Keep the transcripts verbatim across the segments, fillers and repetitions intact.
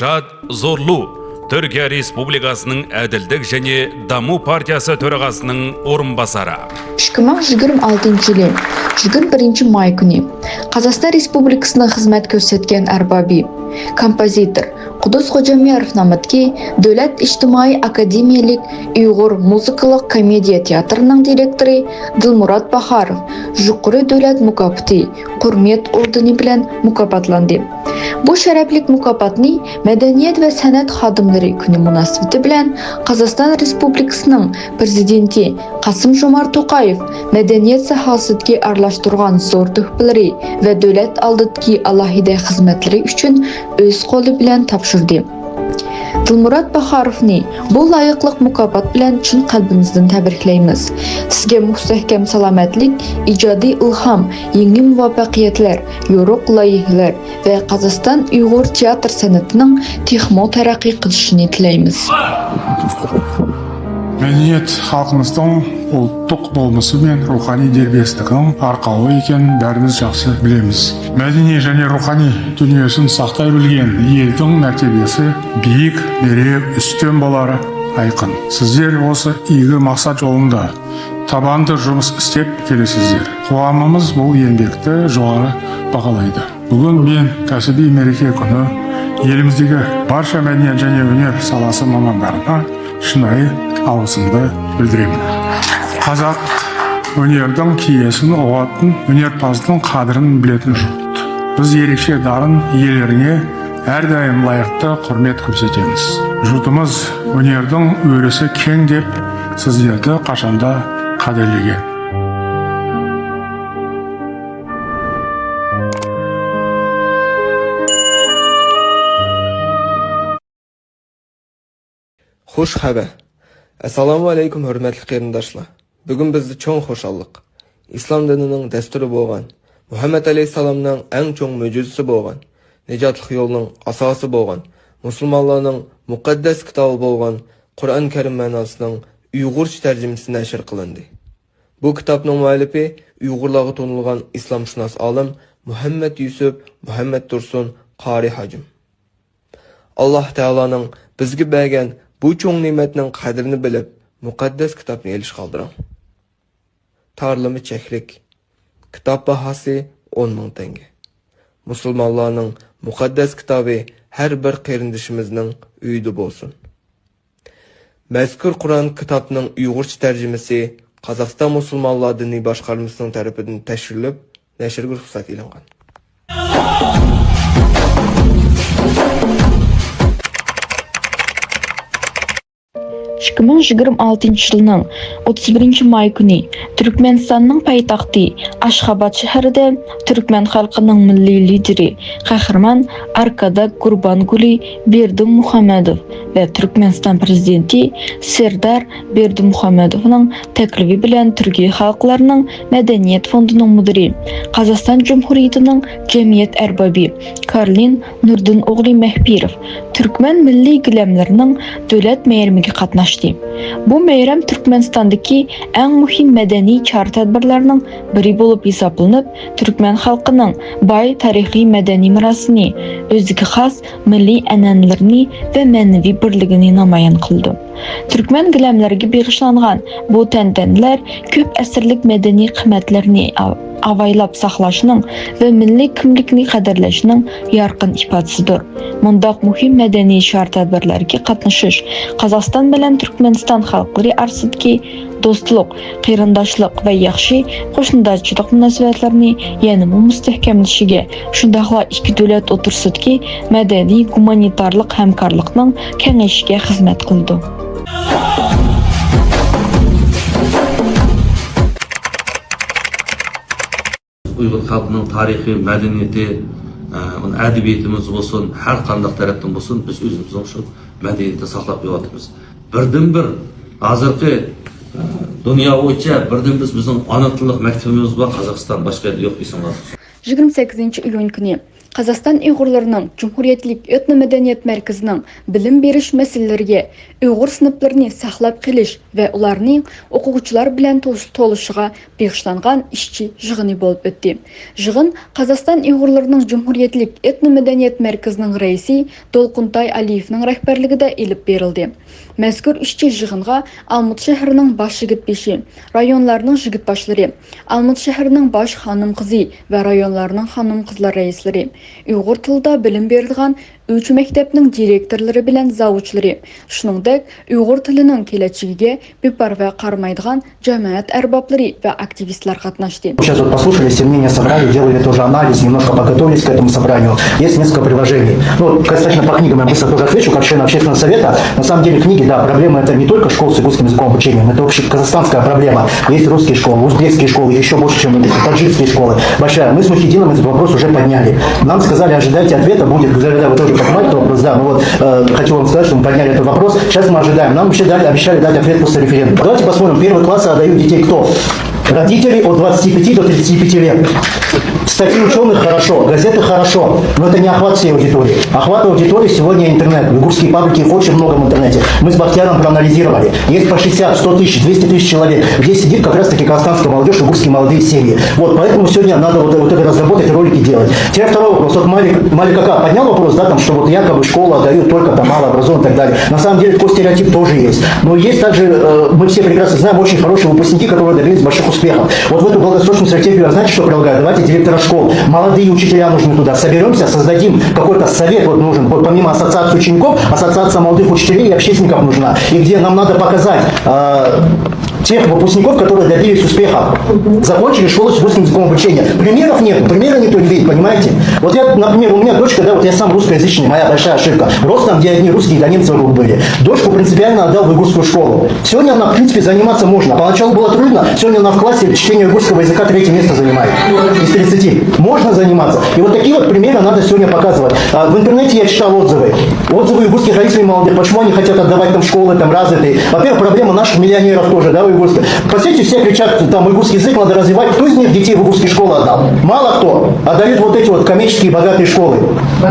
مۇراد زورلۇ، تۈركىيە رېسپۇبلىكاسىنىڭ ئەدىللىك ژېنى دامۇ پارتىيەسى تۆرىغاسىنىڭ ئورۇنباسارى. ئىككى مىڭ يىگىرمە ئالتىنچى يىلى يىگىرمە بىرىنچى ماي كۈنى قازاقىستان رېسپۇبلىكىسىنىڭ خىزمەت كۆرسەتكەن ئەربابى، كومپوزىتور قۇدۇس خوجامياروف نامىدىكى دۆلەت ئىجتىمائىي ئاكادېمىيەلىك ئۇيغۇر مۇزىكىلىق كومېدىيە تىياتىرىنىڭ دىرېكتورى دىلمۇرات باخاروف يۇقىرى دۆلەت مۇكاپاتى، ھۆرمەت ئوردېنى بىلەن مۇكاپاتلاندى. بۇ شەرەپلىك مۇكاپاتنى مەدەنىيەت ۋە سەنئەت خادىملىرى كۈنى مۇناسىۋىتى بىلەن قازاقىستان رېسپۇبلىكىسىنىڭ پىرېزىدېنتى قاسىم-جومارت توقايېۋ مەدەنىيەت ساھەسىدىكى ئارىلاشتۇرغان زور تۆھپىلىرى ۋە دۆلەت ئالدىدىكى ئالاھىدە خىزمەتلىرى ئۈچۈن ئۆز قولى بىلەن تاپشۇردى. دىلمۇرات باخاروفنى بۇ لايىقلىق مۇكاپات بىلەن چىن قەلبىمىزدىن تەبرىكلەيمىز. سىزگە مۇستەھكەم سالامەتلىك، ئىجادىي ئىلھام، يېڭى مۇۋەپپەقىيەتلەر، يورۇق لايىھىلەر ۋە قازاقىستان ئۇيغۇر تىياتىر سەنئىتىنىڭ تېخىمۇ تەرەققىي قىلىشىنى تىلەيمىز. مەدەنىيەت خەلقىمىزنىڭ ئۇلتۇق بولمىسى ۋە روھانىي دەربىيەسىنىڭ ئارقىلىقى ئىكەنلىكىنى بارىمىز ياخشى بىلىمىز. مەدەنىي ۋە روھانىي دۇنياسىنى ساقلايبىلگەن يىگىتنىڭ نەتىجىسى بىيىك، بىرى ئۈستۈن بولارى ئايقىن. سىزلەر بولسا ئىگە مەقسەت يولىدا تاباندا جۇمۇس ئىستەپ كېلىسىزلەر. قوۋامىمىز بۇ يەنبەكتە جۇغارى باغالايدۇ. بۈگۈن مەن كەسپىي مەرىكە كۈنى يېرىمىزدىكى بارچە مەدەنىيەت جەمئىيەت ھۈنەر ساھەسى مامانلىرىغا شۇنى ئاۋازىمدا بىلدۈرىمەن. قازاق ھۈنەرنىڭ كىيەسىنى ئوغاتتىن ھۈنەرپازنىڭ قەدرىنى بىلەتتىن جۇت. بىز يېرىكشى دارىن يېلىرىنى ھەر دائىم لايىقتا ھۆرمەت كۆرسىتىمىز. جۇرتىمىز ھۈنەرنىڭ ئۆرىسى كەڭ دەپ سىزلەرنى قاچاندا قەدىرلىگەن. خۇش خەۋەر. ئەسسالامۇ ئەلەيكۇم، ھۆرمەتلىك قېرىنداشلار. بۈگۈن بىزدە چوڭ خۇشاللىق. ئىسلام دىنىنىڭ دەستۇرى بولغان، مۇھەممەد ئەلەيھىسسالامنىڭ ئەڭ چوڭ مۆجىزىسى بولغان، نىجاتلىق يولنىڭ ئاساسى بولغان، مۇسۇلمانلارنىڭ مۇقەددەس كىتابى بولغان قۇرئان كەرىم مەناسىنىڭ ئۇيغۇرچە تەرجىمىسى نەشر قىلىندى. بۇ كىتابنىڭ مۇئەللىپى ئۇيغۇرلارغا تونۇلغان ئىسلامشۇناس ئالىم مۇھەممەد يۈسۈپ مۇھەممەد تۇرسۇن قارى ھاجىم. ئاللاھ تائالانىڭ بىزگە بەرگەن بۇ چوڭ نېمەتنىڭ قەدرىنى بىلىپ، مۇقەددەس كىتابنى ئېلىشقا ئالدىراڭ. تارلىما چەكلىك. كىتاب باھاسى ئون مىڭ تەڭگە. مۇسۇلمانلارنىڭ مۇقەددەس كىتابى ھەر بىر قېرىندىشىمىزنىڭ ئۆيىدە بولسۇن. مەزكۇر قۇرئان كىتابنىڭ ئۇيغۇرچە تەرجىمىسى قازاقىستان مۇسۇلمانلار دىنىي باشقارمىسىنىڭ تەرىپىدىن تەكشۈرۈلۈپ، نەشرگە رۇخسەت ئېلىنغان. ئىككى مىڭ يىگىرمە ئالتىنچى يىلنىڭ ئوتتۇز بىرىنچى ماي كۈنى تۈركمەنىستاننىڭ پايتەختى ئاشخاباد شەھىرىدە تۈركمەن خەلقىنىڭ مىللىي لىدىرى، قەھرىمان ئاركاداك قۇربانگۈلى بېردىمۇخەممەتوف ۋە تۈركمەنىستان پىرېزىدېنتى سەردار بېردىمۇخەممەتوفنىڭ تەكلىپى بىلەن تۈركىي خەلقلەرنىڭ مەدەنىيەت فوندىنىڭ مۇدىرى، قازاقىستان جۇمھۇرىيىتىنىڭ جەمئىيەت ئەربابى كارلىن نۇردىن ئوغلى مەھپىروف تۈركمەن مىللىي گىلەملىرىنىڭ دۆلەت مەيرىمىگە قاتناشتى. بۇ مەيرەم تۈركمەنىستاندىكى ئەڭ مۇھىم مەدەنىي چارە-تەدبىرلەرنىڭ بىرى بولۇپ ھېسابلىنىپ، تۈركمەن خەلقىنىڭ باي تارىخىي مەدەنىي مىراسىنى، ئۆزىگە خاس مىللىي ئەنئەنىلىرىنى ۋە مەنىۋى بىرلىكىنى نامايان قىلىدۇ. تۈركمەن گىلەملىرىگە بېغىشلانغان بۇ تەنتەنىلەر كۆپ ئەسىرلىك مەدەنىي قىممەتلەرنى ئاۋايلاپ ساقلاشنىڭ ۋە مىللىي كىملىكنى قەدىرلەشنىڭ يارقىن ئىپادىسىدۇر. مۇنداق مۇھىم مەدەنىي چارە-تەدبىرلەرگە قاتنىشىش قازاقىستان بىلەن تۈركمەنىستان خەلقلىرى ئارىسىدىكى دوستلۇق، قېرىنداشلىق ۋە ياخشى قوشنىدارچىلىق مۇناسىۋەتلىرىنى يەنىمۇ مۇستەھكەملىشىگە، شۇنداقلا ئىككى دۆلەت ئوتتۇرىسىدىكى مەدەنىي-گۇمانىتارلىق ھەمكارلىقنىڭ كېڭىيىشىگە خىزمەت قىلىدۇ. ئۇيغۇر خەلقىنىڭ تارىخى، مەدەنىيىتى، ئە، ئۇنىڭ ئەدەبىياتىمىز بولسۇن، ھەر قانداق تەرەپتىن بولسۇن، بىز ئۆزىمىزنىڭ شۇ مەدەنىيىتىنى ساقلاپ كېلىۋاتىمىز. بىردىنبىر ھازىرقى، ئە، دۇنيا بويىچە بىردىن بىز، بىزنىڭ ئانا تىللىق مەكتىپىمىز بار، قازاقىستان، باشقا يەردە يوق، ئېسىڭلاردا تۇتسۇن. يىگىرمە سەككىزىنچى ئىيۇن كۈنى قازاقىستان ئۇيغۇرلىرىنىڭ جۇمھۇرىيەتلىك ئېتنو مەدەنىيەت مەركىزىنىڭ بىلىم بېرىش مەسىلىلىرىگە ئۇيغۇر سىنىپلىرىنى ساقلاپ قېلىش ۋە ئۇلارنى ئوقۇغۇچىلار بىلەن تولۇش-، تولۇشىغا بېغىشلانغان ئىشچى يىغىنى بولۇپ ئۆتتى. يىغىن قازاقىستان ئۇيغۇرلىرىنىڭ جۇمھۇرىيەتلىك ئېتنو مەدەنىيەت مەركىزىنىڭ رەئىسى دولقۇنتاي ئالىيېۋنىڭ رەھبەرلىكىدە ئېلىپ بېرىلدى. مەزكۇر ئىشچى يىغىنغا ئالمۇتا شەھىرىنىڭ باش يىگىت بېشى، رايونلارنىڭ يىگىت باشلىرى، ئالمۇتا شەھىرىنىڭ باش خانىم قىزى ۋە رايونلارنىڭ خانىم قىزلار رەئىسلىرى، ئۇيغۇر تىلىدا بىلىم بېرىدىغان ئۈچ مەكتەپنىڭ دىرېكتورلىرى بىلەن زاۋۇچلىرى، شۇنىڭدەك ئۇيغۇر تىلىنىڭ كېلەچىكىگە بىپەرۋا قارىمايدىغان جامائەت ئەربابلىرى ۋە ئاكتىۋىستلار قاتناشتى. Сейчас вот послушали все мнения, собрали, делали тоже анализ, немножко подготовились к этому собранию. Есть несколько предложений. Ну, вот, достаточно по книгам я быстро тоже отвечу, как член общественного совета. На самом деле книги, да, проблема это не только школ с уйгурским языковым обучением, это вообще казахстанская проблема. Есть русские школы, узбекские школы, еще больше, чем таджикские школы. Большая. Мы с Мухидином этот вопрос уже подняли. Нам сказали, ожидайте ответа, будет. Вы тоже поднимаете этот вопрос, да. Ну вот, э, хочу вам сказать, что мы подняли этот вопрос. Сейчас мы ожидаем. Нам вообще дали, обещали дать ответ после референдума. Давайте посмотрим, первый класс отдают детей кто? Родители от двадцати пяти до тридцати пяти лет. Статьи ученых хорошо, газеты хорошо, но это не охват всей аудитории. Охват аудитории сегодня интернет. Уйгурские паблики, их очень много в интернете. Мы с Бахтияром проанализировали. Есть по шестьдесят, сто тысяч, двести тысяч человек, где сидит как раз-таки казахстанская молодежь, уйгурские молодые семьи. Вот, поэтому сегодня надо вот, вот это разработать, ролики делать. Теперь второй вопрос. Вот Малик, Малик Ака поднял вопрос, да, там, что вот якобы школа дают только там малообразованным и так далее. На самом деле такой стереотип тоже есть. Но есть также, э, мы все прекрасно знаем, очень хорошие выпускники, которые добились больших успехов. Вот в эту долгосрочную стратегию, знаете, что предлагаю? Давайте директора школ, молодые учителя нужны туда. Соберемся, создадим какой-то совет, вот нужен, вот помимо ассоциации учеников, ассоциация молодых учителей и общественников нужна. И где нам надо показать, э, тех выпускников, которые добились успеха, закончили школу с высшим языковым обучением. Примеров нет, примера никто не видит, понимаете? Вот я, например, у меня дочка, да, вот я сам русскоязычный, моя большая ошибка. Рос там, где одни русские, до немцев были. Дочку принципиально отдал в уйгурскую школу. Сегодня она, в принципе, заниматься можно. Поначалу было трудно, сегодня она в классе чтение уйгурского языка третье место занимает из тридцати. Можно заниматься. И вот такие вот примеры надо сегодня показывать. А, в интернете я читал отзывы. Отзывы уйгурских родителей молодых, почему они хотят отдавать там школы, там развитые. Во-первых, проблема наших миллионеров тоже, да, уйгурских. Посмотрите, все кричат, там, уйгурский язык надо развивать. Кто из них детей в уйгурские школы отдал? Мало кто. Отдают вот эти вот коммерческие богатые школы.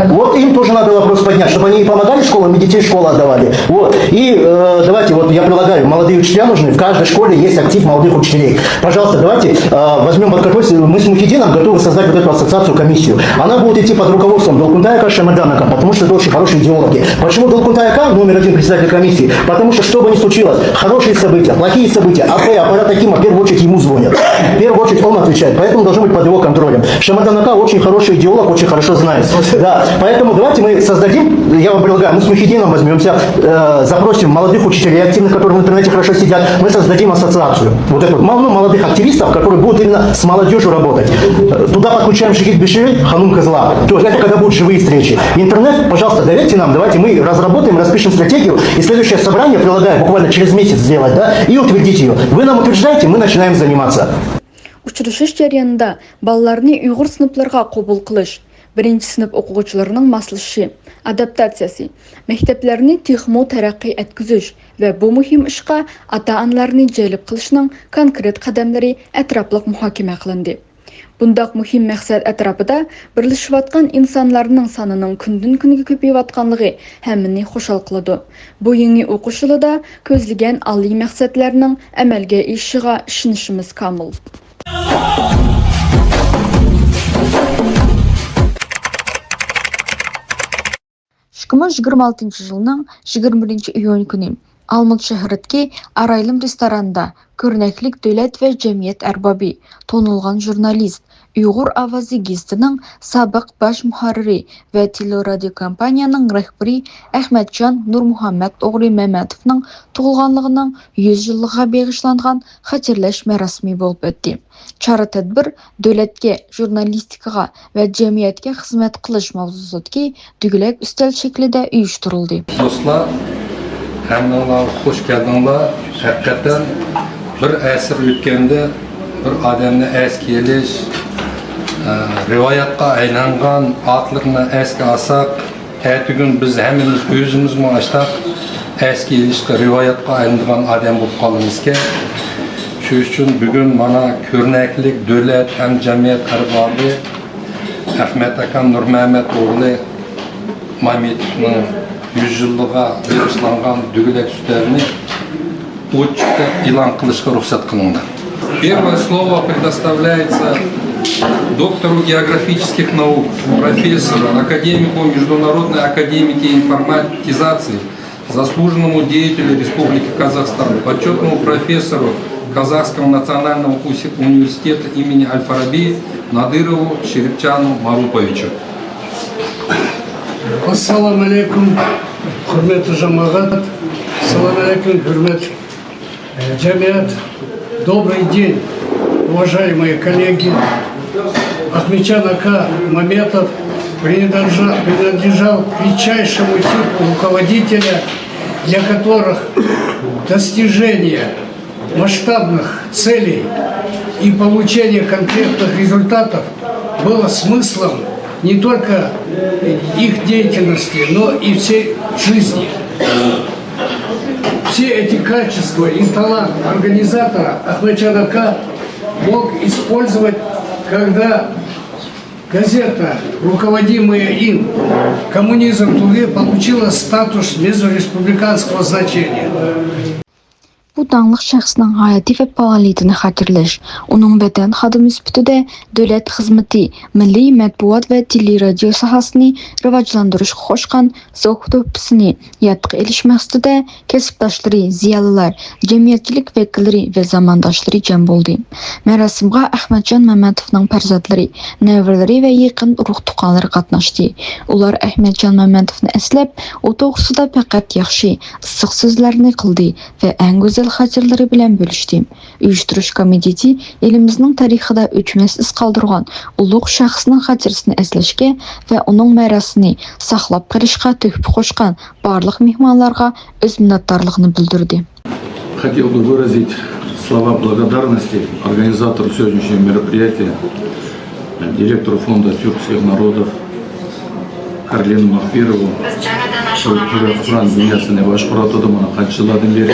Вот им тоже надо вопрос поднять, чтобы они и помогали школам, и детей в школу отдавали. Вот. И, э, давайте, вот я предлагаю, молодые учителя нужны, в каждой школе есть актив молодых учителей. Пожалуйста, давайте, э, возьмем под контроль, мы с Мухидином готовы создать вот эту ассоциацию, комиссию. Она будет идти под руководством Долкунтаева Шамаданака, потому что это очень хорошие идеологи. Почему Долкунтаева номер один председатель комиссии? Потому что, что бы ни случилось, хорошие события, плохие события, АП, аппарат Акима, в первую очередь ему звонят. В первую очередь он отвечает, поэтому должно быть под его контролем. Шамаданака очень хороший идеолог, очень хорошо знает. Да, поэтому давайте мы создадим, я вам предлагаю, мы с Мухидином возьмемся, э, запросим молодых учителей, активных, которые в интернете хорошо сидят, мы создадим ассоциацию. Вот эту, мол-, ну, молодых активистов, которые будут именно с молодежью работать. Э, туда подключаем Шигит Биши, Ханум Кызла. То есть это когда будут живые встречи. Интернет, пожалуйста, доверьте нам, давайте мы разработаем, распишем стратегию, и следующее собрание, предлагаю буквально через месяц сделать, да, и утвердить ее. Вы нам утверждаете, мы начинаем заниматься. ئۇچرىشىش جەريانىدا بالىلارنى ئۇيغۇر سىنىپلىرىغا قوبۇل قىلىش، بىرىنچى سىنىپ ئوقۇغۇچىلىرىنىڭ ماسلىشىشى، ئاداپتاتسىيەسى، مەكتەپلەرنى تېخىمۇ تەرەققىي ئەتكۈزۈش ۋە بۇ مۇھىم ئىشقا ئاتا-ئانىلارنى جەلپ قىلىشنىڭ كونكرېت قەدەملىرى ئەتراپلىق مۇھاكىمە قىلىندى. بۇنداق مۇھىم مەقسەت ئەتراپىدا بىرلىشىۋاتقان ئىنسانلارنىڭ سانىنىڭ كۈندىن-كۈنگە كۆپىيىۋاتقانلىقى ھەممىنى خۇشال قىلىدۇ. بۇ يېڭى ئوقۇش يىلىدا كۆزلىگەن ئالىي مەقسەتلەرنىڭ ئەمەلگە ئېشىشىغا ئىشىنىشىمىز كامىل. ئىككى مىڭ يىگىرمە ئالتىنچى يىلنىڭ يىگىرمە بىرىنچى ئىيۇن كۈنى ئالمۇتا شەھىرىدىكى ئارايلىم رېستورانىدا كۆرنەكلىك دۆلەت ۋە جەمئىيەت ئەربابى، تونۇلغان ژۇرنالىست، ئۇيغۇر ئاۋازى گېزىتىنىڭ سابىق باش مۇھەررىرى ۋە تېلېرادىيو كومپانىيەنىڭ رەھبىرى ئەخمەتجان نۇرمۇھەممەت ئوغلى مەمەتوفنىڭ تۇغۇلغانلىقىنىڭ يۈز يىللىقىغا بېغىشلانغان خاتىرىلەش مەراسىمى بولۇپ ئۆتتى. چارا-تەدبىر دۆلەتكە، ژۇرنالىستىكىغا ۋە جەمئىيەتكە خىزمەت قىلىش ماۋزۇسىدىكى دۆگىلەك ئۈستەل شەكلىدە ئۇيۇشتۇرۇلدى. دوستلار، ھەممىڭلارغا خوش كەلدىڭلار. ھەقىقەتەن بىر ئەسىر ئۆتكەندە بىر ئادەمنى ئەسكە ئېلىش، ئە، رىۋايەتكە ئايلانغان ئاتلىرىنى ئەسكە ئالساق، ئەتىگۈن بىز ھەممىمىز ئۆزىمىزمۇ ئاشتاق ئەسكە ئېلىشقا، رىۋايەتكە ئايلىنىدىغان ئادەم بولۇپ قالىمىزكەن. شۇ ئۈچۈن بۈگۈن مانا كۆرنەكلىك دۆلەت ھەم جەمئىيەت ئەربابى ئەخمەت ئاكام نۇرمەمەت ئوغلى مامىتوفنىڭ يۈز يىللىقىغا بېغىشلانغان دۆگىلەك ئۈستەلنى ئوچۇقتا ئېلان قىلىشقا رۇخسەت قىلىڭلار. Первое слово предоставляется доктору географических наук, профессору, академику международной академики информатизации, заслуженному деятелю Республики Казахстан, почетному профессору Казахского национального уси-, университета имени Аль-Фараби Надырову Шерипчану Маруповичу. Ассаламу алейкум, hürmetli жамағат. Ассаламу алейкум, hürmetli Э, Джамият, добрый день, уважаемые коллеги. Ахмеджан Ака Маметов принадлежа-, принадлежал к редчайшему типу руководителя, для которых достижение масштабных целей и получение конкретных результатов было смыслом не только их деятельности, но и всей жизни. Все эти качества и талант организатора Ахмеджан Ака мог использовать, когда газета, руководимая им, «Коммунизм Туды», получила статус межреспубликанского значения. بۇ داڭلىق شەخسنىڭ ھاياتىي پائالىيىتىنى خاتىرىلەش، ئۇنىڭ ۋەتەن خادىمى سۈپىتىدە دۆلەت خىزمىتى، مىللىي مەتبۇئات ۋە تېلېرادىيو ساھەسىنى راۋاجلاندۇرۇشقا قوشقان زوق تۆھپىسىنى يادقا ئېلىش مەقسىتىدە، كەسىپداشلىرى، زىيالىيلار، جەمئىيەتچىلىك ۋەكىللىرى ۋە زامانداشلىرى جەم بولدى. مەراسىمغا ئەخمەتجان مەمەتوفنىڭ پەرزەنتلىرى، نەۋرىلىرى ۋە يېقىن ئۇرۇق-تۇغقانلىرى قاتناشتى. ئۇلار ئەخمەتجان مەمەتوفنى ئەسلەپ، ئۇ توغرىسىدا پەقەت ياخشى، ئىسسىق سۆزلەرنى قىلدى ۋە ئەڭ گۈزەل خاتىرىلىرى بىلەن بۆلۈشتى. ئۇيۇشتۇرۇش كومىتېتى ئېلىمىزنىڭ تارىخىدا ئۆچمەس ئىز قالدۇرغان ئۇلۇغ شەخسنىڭ خاتىرىسىنى ئەسلەشكە ۋە ئۇنىڭ مىراسىنى ساقلاپ قېلىشقا تۆھپە قوشقان بارلىق مېھمانلارغا ئۆز مىننەتدارلىقىنى بىلدۈردى. Хотел бы выразить слова благодарности организатору сегодняшнего мероприятия, директору фонда тюркских народов Карлину Махпирову. Шул Куран дуниясыны башкарып атыды, мына канча жыллардан бери.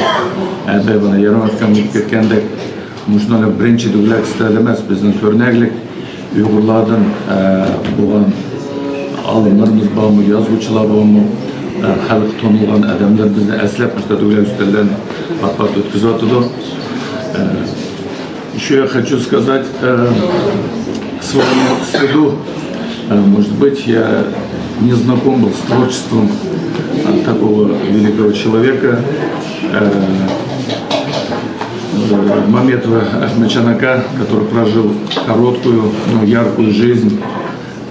Әбей мына ярмарка киткәндәк. Муш шулай беренче дөгеләк стәлемәс безнең көрнәклек. Уйгырлардан, ә, булган алымнарыбыз бармы, язучылар бармы, ә, халык танылган адәмнәребезне әсләп, муш шулай дөгеләк стәлләрне пат-пат үткәзеп атыды. Ә, ещё я хочу сказать, э, к своему стыду, э, может быть, я не знаком был с творчеством, э, такого великого человека, э, э, Маметова Ахмеджанака, который прожил короткую, но яркую жизнь,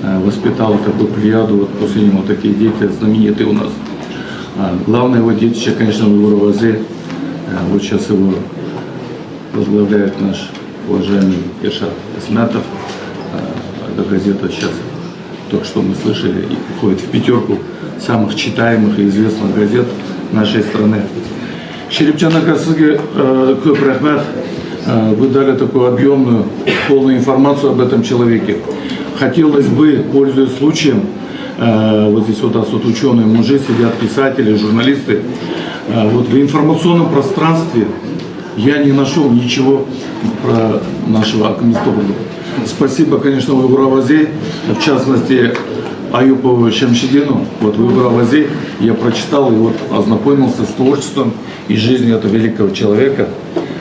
э, воспитал такую плеяду, вот после него такие дети знаменитые у нас. А главное его детище, конечно, в Уйгур-Авазы. Э, вот сейчас его возглавляет наш уважаемый Иршат Исматов. Э, эта газета сейчас, только что мы слышали, и входит в пятерку самых читаемых и известных газет нашей страны. Шерипчан ака, сизге, э, көп рәхмәт. Э, вы дали такую объемную, полную информацию об этом человеке. Хотелось бы, пользуясь случаем, э, вот здесь вот, вот ученые мужи сидят, писатели, журналисты. Э, вот в информационном пространстве я не нашел ничего про нашего Акмистову. Спасибо, конечно, Уйгур-Авазе, в частности, Аюпову Шамшидину. Вот в Уйгур-Авазе я прочитал и вот ознакомился с творчеством и жизнью этого великого человека.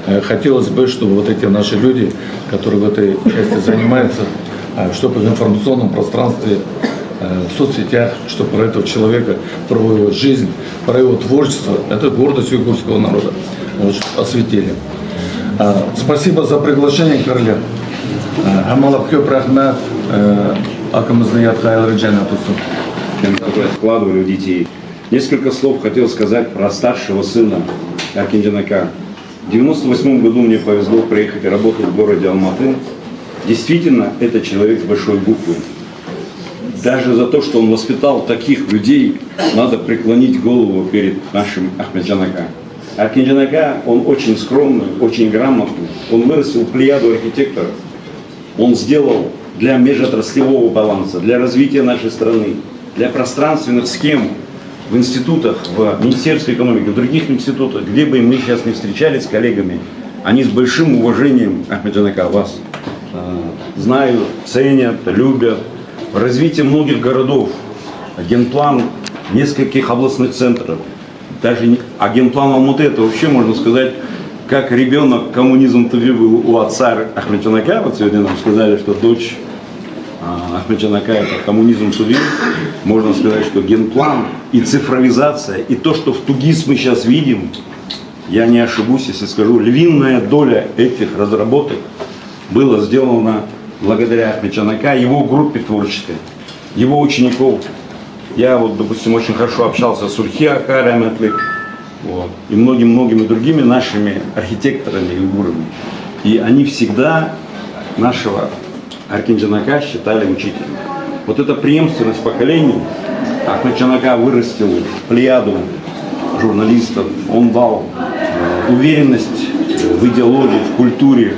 Э, хотелось бы, чтобы вот эти наши люди, которые в этой части занимаются, э, чтобы в информационном пространстве, э, в соцсетях, чтобы про этого человека, про его жизнь, про его творчество, это гордость уйгурского народа, вот, осветили. Э, спасибо за приглашение, Карлин. Э, һәм аллаһ көп рәхмәт, э, акымызны ятҡа ерле джәннәт булсын. Которые вкладывали в детей. Несколько слов хотел сказать про старшего сына Аркинджанака. В девяносто восьмом году мне повезло приехать работать в городе Алматы. Действительно, это человек с большой буквы. Даже за то, что он воспитал таких людей, надо преклонить голову перед нашим Ахмеджанаком. Аркинджанака, он очень скромный, очень грамотный. Он вырастил плеяду архитекторов. Он сделал для межотраслевого баланса, для развития нашей страны, для пространственных схем в институтах, в Министерстве экономики, в других институтах, где бы мы сейчас не встречались с коллегами, они с большим уважением, Ахмеджанака, вас э, знают, ценят, любят. В развитии многих городов, генплан нескольких областных центров, даже не- а генплан Алматы, это вообще, можно сказать, Как ребенок коммунизм ТВ был у отца Ахмеджанака, вот сегодня нам сказали, что дочь а, Ахмеджанака — это коммунизм ТВ. Можно сказать, что генплан и цифровизация, и то, что в ТУГИС мы сейчас видим, я не ошибусь, если скажу, львиная доля этих разработок было сделано благодаря Ахмеджанака, его группе творческой, его учеников. Я вот, допустим, очень хорошо общался с Урхи Ака, рахматлы, вот, и многими-многими другими нашими архитекторами, уйгурами. И они всегда нашего Аркинджанака считали учителем. Вот эта преемственность поколений. Ахмеджанака вырастил плеяду журналистов. Он дал э, уверенность в идеологии, в культуре.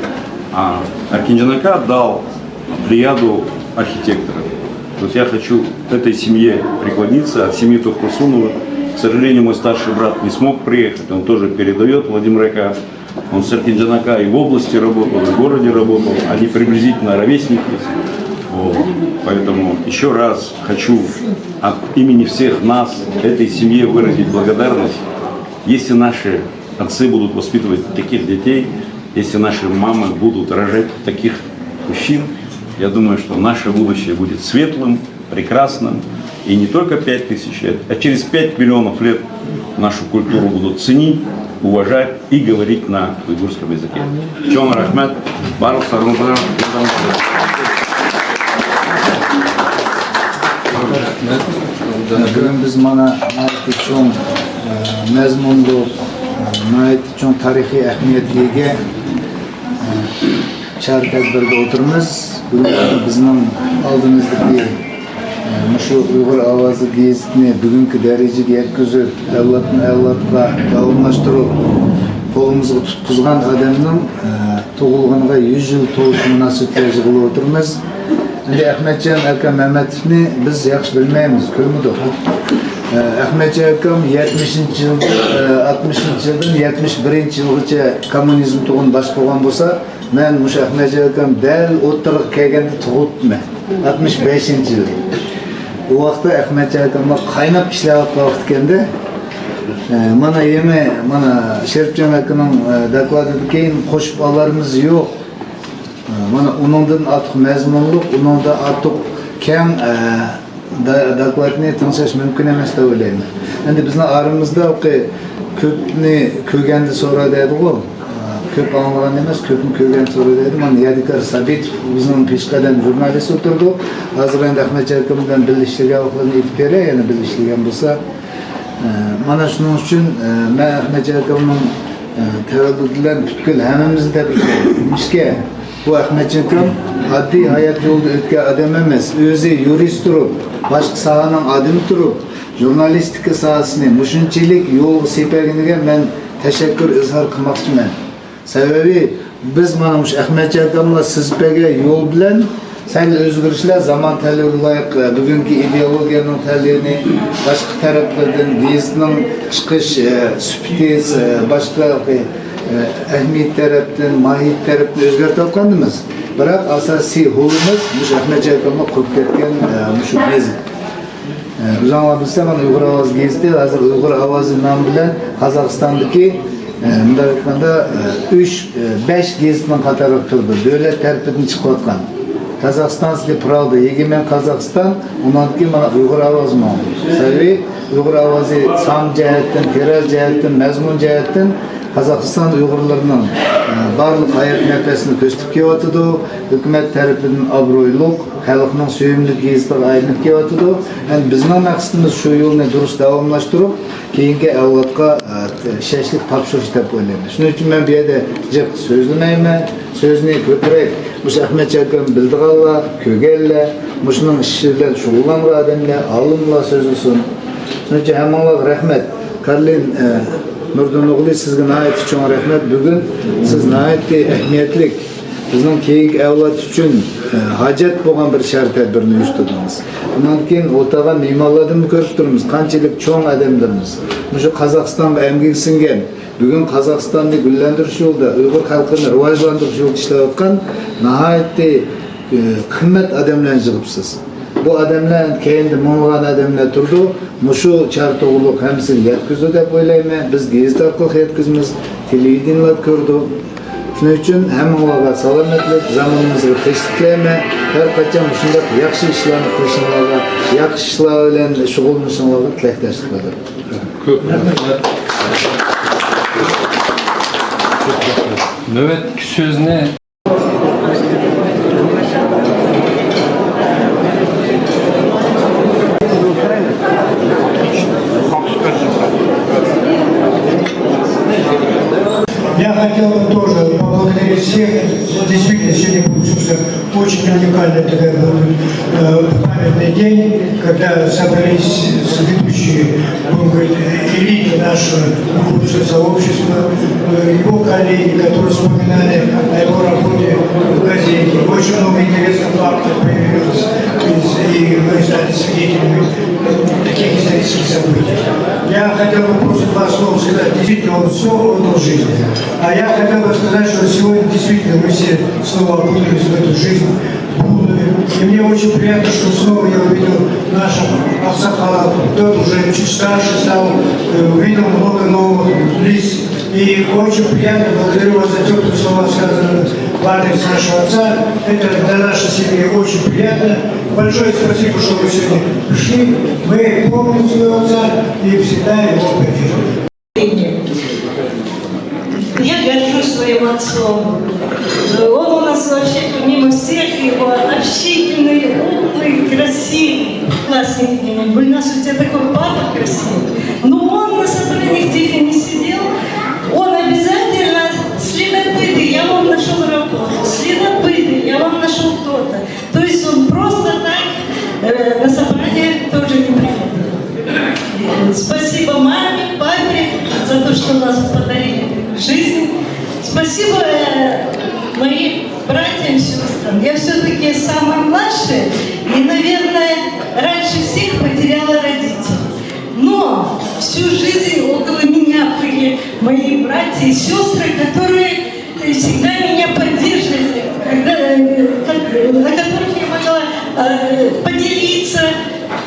А Аркинджанака дал плеяду архитекторов. Вот я хочу к этой семье прикладиться, от семьи Тухкусунова. К сожалению, мой старший брат не смог приехать, он тоже передает, Владимир Ака. Он с Аркинджанака и в области работал, и в городе работал, они приблизительно ровесники. Вот. Поэтому еще раз хочу от имени всех нас этой семье выразить благодарность. Если наши отцы будут воспитывать таких детей, если наши мамы будут рожать таких мужчин, я думаю, что наше будущее будет светлым, прекрасным. И не только пять тысяч лет, а через пять миллионов лет нашу культуру будут ценить, уважать и говорить на уйгурском языке. Чоң рахмат. Барлык сарыңызга. Бүгүн биз мана ناھايىتى چوڭ مەزمۇنلۇق، ناھايىتى چوڭ تارىخىي ئەھمىيەتكە ئىگە چارە تەدبىردە ئولتۇرىمىز. بۈگۈن بىزنىڭ ئالدىمىزدىكى مۇشۇ ئۇيغۇر ئاۋازى گېزىتىنى بۈگۈنكى دەرىجىگە يەتكۈزۈپ، ئەۋلادتىن ئەۋلادقا داۋاملاشتۇرۇپ، قولىمىزغا تۇتقۇزغان ئادەمنىڭ تۇغۇلغىنىغا يۈز يىل تولۇش مۇناسىۋىتىدە يىغىلىپ ئولتۇرىمىز. ئەمدى ئەخمەتجان ئاكا مەمەتوفنى بىز ياخشى بىلمەيمىز، كۆرمىدۇق. ئەخمەتجان ئاكام يەتمىشىنچى يىلدىن، ئاتمىشىنچى يىلدىن يەتمىش بىرىنچى يىلغىچە كوممۇنىزم تۇغۇن باشقۇرغان بولسا، مەن مۇشۇ ئەخمەتجان ئاكام دەل ئوتتۇرىغا كەلگەندە تۇغۇپتىمەن. ئاتمىش بەشىنچى يىلى. ئۇ ۋاقىتتا ئەخمەتجان ئاكاملار قايناپ ئىشلەۋاتقان ۋاقىت ئىكەندە. ئە، مانا يېڭى، مانا شېرىپجان ئاكىنىڭ، ئە، دوكلاتىدىن كېيىن قوشۇپ ئالارمىز يوق. ئە، مانا ئۇنىڭدىن ئارتۇق مەزمۇنلۇق، ئۇنىڭدىن ئارتۇق كەڭ، ئە، دا-، دوكلاتنى تىڭشاش مۇمكىن ئەمەس دەپ ئويلايمەن. ئەمدى بىزنىڭ ئارىمىزدا كۆپنى كۆرگەندە سورا دەيدىغۇ. كۆپ ئاڭلىغان ئەمەس، كۆپنى كۆرگەن سورا دەيدۇ. مانا يادىكار سابىتوف بىزنىڭ پېشقەدەم ژۇرنالىست ئولتۇرىدۇ. ھازىر ئەمدى ئەخمەتجان ئاكام بىلەن بىللە ئىشلىگەن ۋاقىتلىرىنى ئېيتىپ بېرەي، يەنە بىللە ئىشلىگەن بولسا. ئە، مانا شۇنىڭ ئۈچۈن، ئە، مەن ئەخمەتجان ئاكامنىڭ، ئە، تەۋەللۇدى بىلەن پۈتكۈل ھەممىمىزنى تەبرىكلەيمىز. نېمىشقا؟ بۇ ئەخمەتجان ئاكام ئاددىي ھايات يولىدا ئۆتكەن ئادەم ئەمەس. ئۆزى يۇرىست تۇرۇپ، باشقا ساھەنىڭ ئادىمى تۇرۇپ، ژۇرنالىستىكا ساھەسىنى مۇشۇنچىلىك يولغا سېپەرگىنىگە مەن تەشەككۈر ئىزھار قىلماقچىمەن. سەۋەبى، بىز مانا مۇشۇ ئەخمەتجان ئاكاملار سىزىپ بەرگەن يول بىلەن سەل ئۆزگىرىشلەر، زامان تەلىپىگە لايىق، بۈگۈنكى ئىدېئولوگىيەنىڭ تەلىپىنى، باشقا تەرەپلەردىن گېزىتنىڭ چىقىش، ئە، سۈپىتى، ئە، باشقا، ئە، ئەھمىيەت تەرەپتىن، ماھىيەت تەرەپتىن ئۆزگەرتىۋاتقاندىمىز. بىراق ئاساسىي ھولىمىز مۇشۇ ئەخمەتجان ئاكاملار قۇرۇپ كەتكەن، ئە، مۇشۇ گېزىت. ئە، ئۆزۈڭلار بىلسە، مانا ئۇيغۇر ئاۋازى گېزىتى ھازىر ئۇيغۇر ئاۋازى نامى بىلەن قازاقىستاندىكى، ئە، مۇنداق ئېيتقاندا، ئە، ئۈچ، ئە، بەش گېزىتنىڭ قاتارىغا كىرىدۇ. دۆلەت تەرىپىدىن چىقىۋاتقان. قازاقىستانسكىي پراۋدا، يېگىمەن قازاقىستان، ئۇنىڭدىن كېيىن مانا ئۇيغۇر ئاۋازى ماڭىدۇ. سەۋەبى، ئۇيغۇر ئاۋازى سان جەھەتتىن، تىراژ جەھەتتىن، مەزمۇن جەھەتتىن قازاقىستان ئۇيغۇرلىرىنىڭ، ئە، بارلىق ھايات نەپەسىنى كۆرسىتىپ كېلىۋاتىدۇ. ھۆكۈمەت تەرىپىدىن ئابرۇيلۇق، خەلقنىڭ سۆيۈملۈك گېزىتىغا ئايلىنىپ كېلىۋاتىدۇ. ئەمدى بىزنىڭ مەقسىتىمىز شۇ يولنى دۇرۇس داۋاملاشتۇرۇپ، كېيىنكى ئەۋلادقا، ئە، ئىشەنچلىك تاپشۇرۇش دەپ ئويلايمەن. شۇنىڭ ئۈچۈن مەن بۇ يەردە جىق سۆزلىمەيمەن. سۆزنى كۆپرەك مۇشۇ ئەخمەتجان ئاكام بىلىدىغانلار، كۆرگەنلەر، مۇشۇنىڭ ئىشى بىلەن شۇغۇللانغان ئادەملەر، ئالىملار سۆزلىسۇن. شۇنىڭ ئۈچۈن ھەممىڭلارغا رەھمەت. كارلىن، ئە، نۇردىن ئوغلى، سىزگە ناھايىتى چوڭ رەھمەت. بۈگۈن سىز ناھايىتى ئەھمىيەتلىك، بىزنىڭ كېيىنكى ئەۋلاد ئۈچۈن، ئە، ھاجەت بولغان بىر چارە تەدبىرنى ئۇيۇشتۇردىڭىز. ئۇنىڭدىن كېيىن ئولتۇرغان مېھمانلاردىنمۇ كۆرۈپ تۇرىمىز، قانچىلىك چوڭ ئادەملىرىمىز. مۇشۇ قازاقىستانغا ئەمگىكى سىڭگەن، بۈگۈن قازاقىستاننى گۈللەندۈرۈش يولىدا، ئۇيغۇر خەلقىنى راۋاجلاندۇرۇش يولىدا ئىشلەۋاتقان ناھايىتى، ئە، قىممەت ئادەملەرنى يىغىپسىز. بۇ ئادەملەر كەينىدە مىڭلىغان ئادەملەر تۇرىدۇ. مۇشۇ چارە توغرۇلۇق ھەممىسىنى يەتكۈزىدۇ دەپ ئويلايمەن. بىز گېزىت ئارقىلىق يەتكۈزىمىز. تېلېۋىدېنىيەلەردە كۆردۇق. شۇنىڭ ئۈچۈن ھەممىڭلارغا سالامەتلىك، زامىنىمىزغا تىنچلىق تىلەيمەن. ھەر قاچان مۇشۇنداق ياخشى ئىشلارنى قىلىشىڭلارغا، ياخشى ئىشلار بىلەن شۇغۇللىنىشىڭلارغا تىلەكداشلىق بىلدۈرىمەن. كۆپ رەھمەت. نۆۋەتتىكى سۆزنى Я хотел бы тоже поблагодарить всех. Действительно, сегодня получился очень уникальный такой, э, памятный день, когда собрались ведущие, будем говорить, элиты нашего русского сообщества, э, его коллеги, которые вспоминали о его работе в газете. Очень много интересных фактов появилось, из- и мы стали свидетелями таких исторических событий. Я хотел бы просто два слова сказать. Действительно, он все отдал жизни. А я хотел бы сказать, что сегодня действительно мы все снова окунулись в эту жизнь. И мне очень приятно, что снова я увидел наших аксакалов. Кто-то уже чуть старше стал, э, увидел много новых лиц. И очень приятно, благодарю вас за теплые слова, сказанные в адрес нашего отца. Это для нашей семьи очень приятно. Большое спасибо, что вы сегодня пришли. Мы помним своего отца и всегда его поддерживаем. Я горжусь своим отцом. Он у нас вообще помимо всех, его общительный, умный, красивый. Классный. Гульназ, у тебя такой папа красивый. Но он на собраниях тихо не сидел. Он обязательно: «Следопыты, я вам нашёл работу. Следопыты, я вам нашёл то-то». То есть он просто так, э, на собрание тоже не приходил. Э, спасибо маме, папе за то, что нас подарили жизнь. Спасибо, э, моим братьям, сестрам. Я всё-таки самая младшая и, наверное, раньше всех потеряла родителей. Но всю жизнь около меня были мои братья и сестры, которые и всегда меня поддерживали, когда, э, как, о которых я могла, э, поделиться.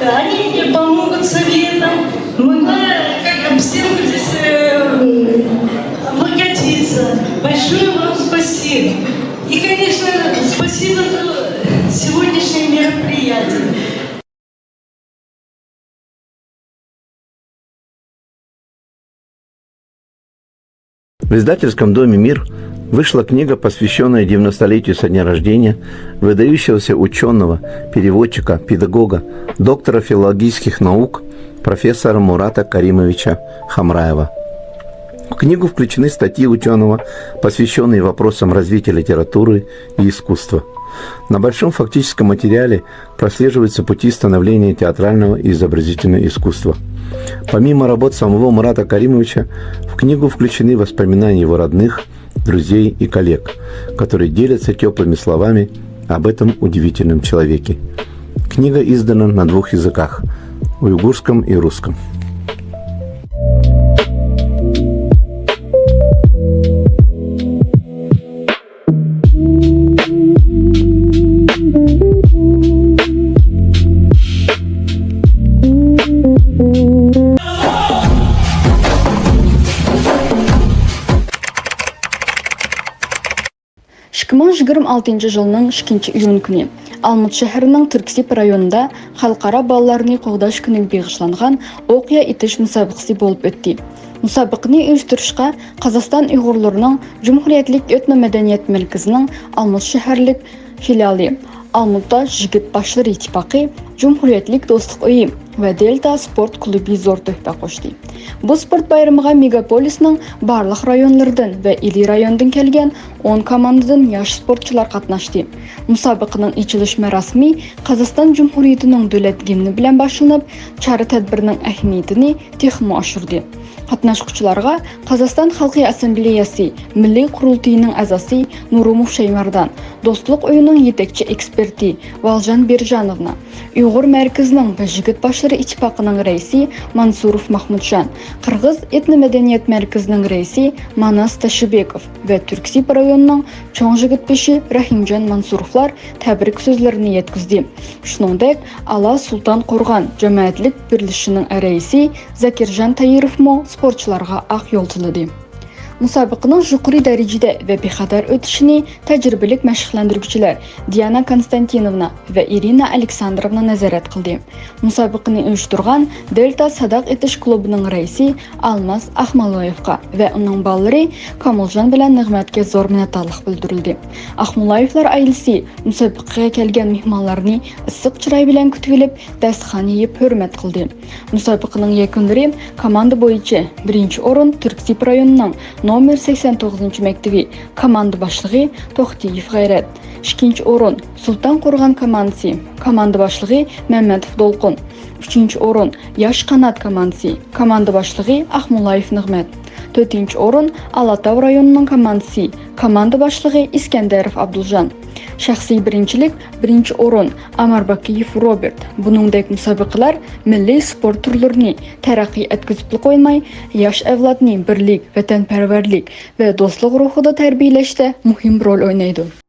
Они мне помогут советом. Могла как об стенку здесь, э, м, облокотиться. Большое вам спасибо. И, конечно, спасибо за сегодняшнее мероприятие. В издательском доме «Мир» вышла книга, посвящённая девяностолетию со дня рождения выдающегося учёного, переводчика, педагога, доктора филологических наук, профессора Мурата Каримовича Хамраева. В книгу включены статьи учёного, посвящённые вопросам развития литературы и искусства. На большом фактическом материале прослеживаются пути становления театрального и изобразительного искусства. Помимо работ самого Мурата Каримовича, в книгу включены воспоминания его родных, друзей и коллег, которые делятся тёплыми словами об этом удивительном человеке. Книга издана на двух языках: уйгурском и русском. ئىككى مىڭ يىگىرمە ئالتىنچى يىلنىڭ ئىككىنچى ئىيۇن كۈنى ئالمۇتا شەھىرىنىڭ تۈركسىب رايونىدا خەلقئارا بالىلارنى قوغداش كۈنىگە بېغىشلانغان ئوقيا ئېتىش مۇسابىقىسى بولۇپ ئۆتتى. مۇسابىقىنى ئۇيۇشتۇرۇشقا قازاقىستان ئۇيغۇرلىرىنىڭ جۇمھۇرىيەتلىك ئېتنو مەدەنىيەت مەركىزىنىڭ ئالمۇتا شەھەرلىك فىلىيالى، ئالمۇتا يىگىت باشلىرى ئىتتىپاقى، جۇمھۇرىيەتلىك دوستلۇق ئۆيى ۋە دېلتا سپورت كۇلۇبى زور تۆھپە قوشتى. بۇ سپورت بايرىمىغا مېگاپولىسنىڭ بارلىق رايونلىرىدىن ۋە ئىلى رايونىدىن كەلگەن ئون كوماندىدىن ياش سپورتچىلار قاتناشتى. مۇسابىقىنىڭ ئېچىلىش مۇراسىمى قازاقىستان جۇمھۇرىيىتىنىڭ دۆلەت گىمنى بىلەن باشلىنىپ، چارە تەدبىرىنىڭ ئەھمىيىتىنى تېخىمۇ ئاشۇردى. قاتناشقۇچىلارغا قازاقىستان خەلقى ئاسسامبلېيەسى مىللىي قۇرۇلتىيىنىڭ ئەزاسى نۇرۇموف شەيمەردان، دوستلۇق ئۆيىنىڭ يېتەكچى ئېكسپېرتى ۋالجان بېرىجانوۋنا، ئۇيغۇر مەركىزىنىڭ ۋە يىگىت باشلىرى ئىتتىپاقىنىڭ رەئىسى مانسۇروف ماخمۇتجان، قىرغىز ئېتنو مەدەنىيەت مەركىزىنىڭ رەئىسى ماناس تاشىبېكوف ۋە تۈركسىب رايونىنىڭ چوڭ يىگىت بېشى رەھىمجان مانسۇروفلار تەبرىك سۆزلىرىنى يەتكۈزدى. شۇنىڭدەك، ئالا سۇلتان قورغان جامائەتلىك بىرلىشىشىنىڭ رەئىسى زاكىرجان تايىروفمۇ سپورتچىلارغا ئاق يول تىلىدى. مۇسابىقىنىڭ يۇقىرى دەرىجىدە ۋە بىخەتەر ئۆتۈشىنى تەجرىبىلىك مەشىقلەندۈرگۈچىلەر دىيانا كونستانتىنوۋنا ۋە ئىرىنا ئالېكساندروۋنا نازارەت قىلدى. مۇسابىقىنى ئۇيۇشتۇرغان دېلتا ساداق ئېتىش كۇلۇبىنىڭ رەئىسى ئالماس ئاخمۇلايېۋقا ۋە ئۇنىڭ بالىلىرى كامىلجان بىلەن نىغمەتكە زور مىننەتدارلىق بىلدۈرۈلدى. ئاخمۇلايېۋلار ئائىلىسى مۇسابىقىگە كەلگەن مېھمانلارنى ئىسسىق چىراي بىلەن كۈتۈۋېلىپ، دەستىخان يېيىپ ھۆرمەت قىلدى. مۇسابىقىنىڭ يەكۈنلىرى كوماندا بويىچە بىرىنچى ئورۇن تۈركسىپ رايونىنىڭ نومېر سەكسەن توققۇزىنچى مەكتىۋى كوماندا باشلىقى توختىيېف غەيرەت، ئىككىنچى ئورۇن سۇلتان قورغان كوماندىسى كوماندا باشلىقى مەممەتوف دولقۇن، ئۈچىنچى ئورۇن ياش قانات كوماندىسى كوماندا باشلىقى ئاخمۇلايېف نىغمەت، تۆتىنچى ئورۇن ئالاتاۋ رايونىنىڭ كوماندىسى كوماندا باشلىقى ئىسكەندەروف ئابدۇلجان. شەخسىي بىرىنچىلىك، بىرىنچى ئورۇن ئامارباكىيېف روبېرت. بۇنىڭدەك مۇسابىقىلەر مىللىي سپورت تۈرلىرىنى تەرەققىي ئەتكۈزۈپلا قويماي، ياش ئەۋلادنى بىرلىك، ۋەتەنپەرۋەرلىك ۋە دوستلۇق روھىدا تەربىيەلەشتە مۇھىم رول ئوينايدۇ.